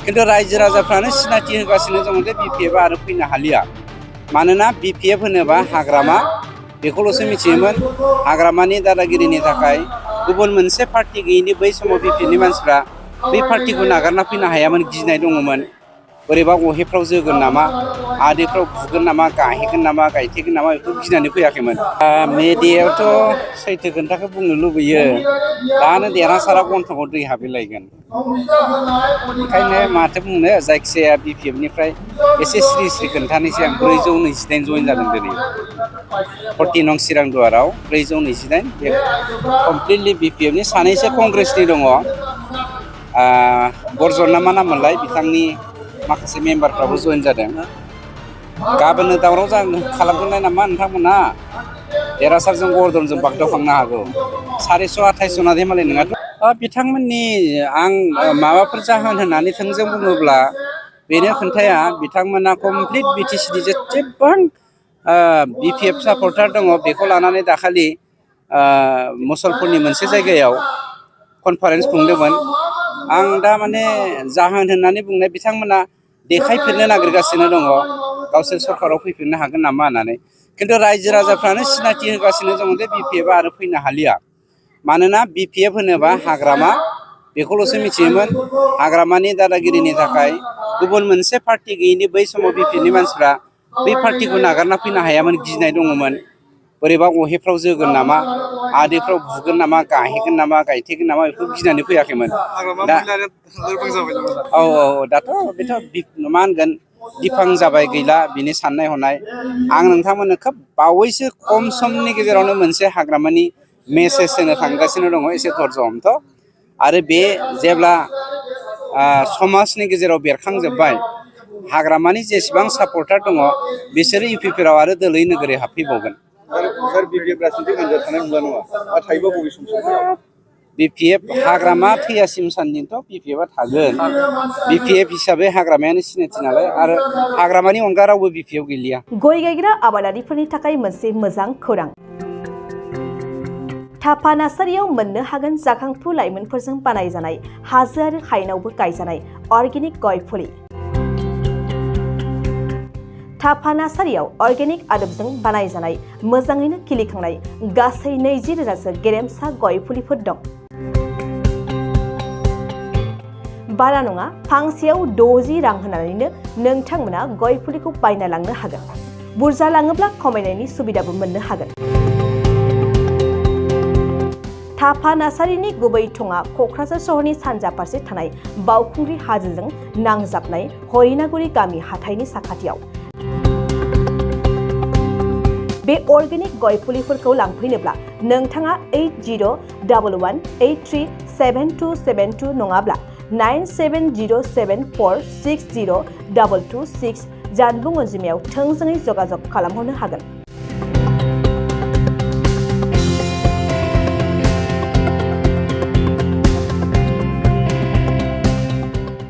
खिन्थु रायजो राजाफ्रानो सिनायथि होगासिनो दङ जे बिपिएफआ आरो फैनो हालिया। मानोना बिपिएफ होनोबा हाग्रामा बेखौल'सो मिथियोमोन। हाग्रामानि दादागिरिनि थाखाय गुबुन मोनसे पार्टी गैयैनि बै समाव बिपिएफनि मानसिफ्रा बै पार्टीखौ नागारना फैनो हायामोन, गिनाय दङमोन। बोरैबा अहेफ्राव जोगोन नामा, आदैफ्राव बुगोन नामा, गाहेगोन नामा, गायथेगोन नामा, बेखौ गिनानै फैयाखैमोन। मेडियायावथ' सैथो खोन्थाखौ बुंनो लुबैयो, दानो देरहासारा गन्थङाव दै हाबहैलायगोन। ओंखायनो माथो बुंनो, जायखिजाया बिपिएफनिफ्राय एसे स्रि स्रि खोन्थानोसै आं। 428 जइन जादों दिनै 40 नं चिरां दुवाराव 428। बे कमप्लिटलि बिपिएफनि, सानैसो कंग्रेसनि दङ। बरजन ना मा नाममोनलाय, बिथांनि माखासे मेम्बारफ्राबो जइन जादों। गाबोननो दावराव खालामगोनलाय नामा नोंथांमोना? देरहासारजों गरदनजों बागदावखांनो हागौ। 428 जना धेमालि नङाथ'। बिथांमोननि आं माबाफोर जाहोन होननानै थोंजों बुङोब्ला बेनो खोन्थाया। बिथांमोना कमप्लिट बिटिसिनि जेसेबां बिपिएफ सापर्टार दङ बेखौ लानानै दाखालि मुसलपुरनि मोनसे जायगायाव कनफारेन्स खुंदोंमोन। आं दा माने जाहोन होननानै बुंनाय, बिथांमोना देखायफिननो नागिरगासिनो दङ गावसोर सरकाराव फैफिननो हागोन नामा होननानै। खिन्थु रायजो राजाफ्रानो सिनायथि होगासिनो दङ जे बिपिएफआ आरो फैनो हालिया। मानोना बिपिएफ होनोबा हाग्रामा बेखौल'सो मिथियोमोन। हाग्रामानि दादागिरिनि थाखाय गुबुन मोनसे पार्टी गैयैनि बै समाव बिपिएफनि मानसिफ्रा बै पार्टीखौ नागारना फैनो हायामोन, गिनाय दङमोन। बोरैबा अहेफ्राव जोगोन नामा, आदैफ्राव बुगोन नामा, गाहेगोन नामा, गायथेगोन नामा, बेखौ गिनानै फैयाखैमोन। दाथ' बेथ' मा होनगोन, दिफां जाबाय, गैला बिनि साननाय हनाय। आं नोंथांमोननो खोब बावैसो खम समनि गेजेरावनो मोनसे हाग्रामानि मेसेज होनो थांगासिनो दङ, एसे धर्ज हमथ'। आरो बे जेब्ला समाजनि गेजेराव बेरखांजोब्बाय, हाग्रामानि जेसेबां सापर्टार दङ बिसोरो इउपिपिआव आरो दोलै नोगोरै हाबफैबावगोन। बिपिएफ हाग्रामा थैयासिम सान्दिथ' बिपिएफआ थागोन। बिपिएफ हिसाबै हाग्रामायानो सिनायथि नालाय, आरो हाग्रामानि अनगा रावबो बिपिएफ गैलिया। गय गायग्रा आबादारिफोरनि थाखाय मोनसे मोजां खौरां। थाफा नार्सारियाव मोननो हागोन जाखांफु लाइमोनफोरजों बानायजानाय हाजो आरो हायेनावबो गायजानाय अर्गेनिक गय फुलि। थाफा नार्सारियाव अर्गेनिक आदबजों बानायजानाय मोजाङैनो खिलिखांनाय गासै 20,000सो गेरेमसा गय फुलिफोर दं। बारा नङा, फांसेयाव 60 रां होनानैनो नोंथांमोना गय फुलिखौ बायना लांनो हागोन। बुरजा लाङोब्ला खमायनायनि सुबिदाबो मोननो हागोन। थाफा नार्सारिनि गुबै थङा क'क्राझार सहरनि सानजा फारसे थानाय बावखुंग्रि हाजोजों नांजाबनाय हरिनागुरि गामि हाथाइनि साखाथियाव। बे अर्गेनिक गय फुलिफोरखौ लांफैनोब्ला नोंथाङा 8011837272 नङाब्ला 9707460226 जानबुं अनजिमायाव थोंजोङै जगाजग खालामहरनो हागोन।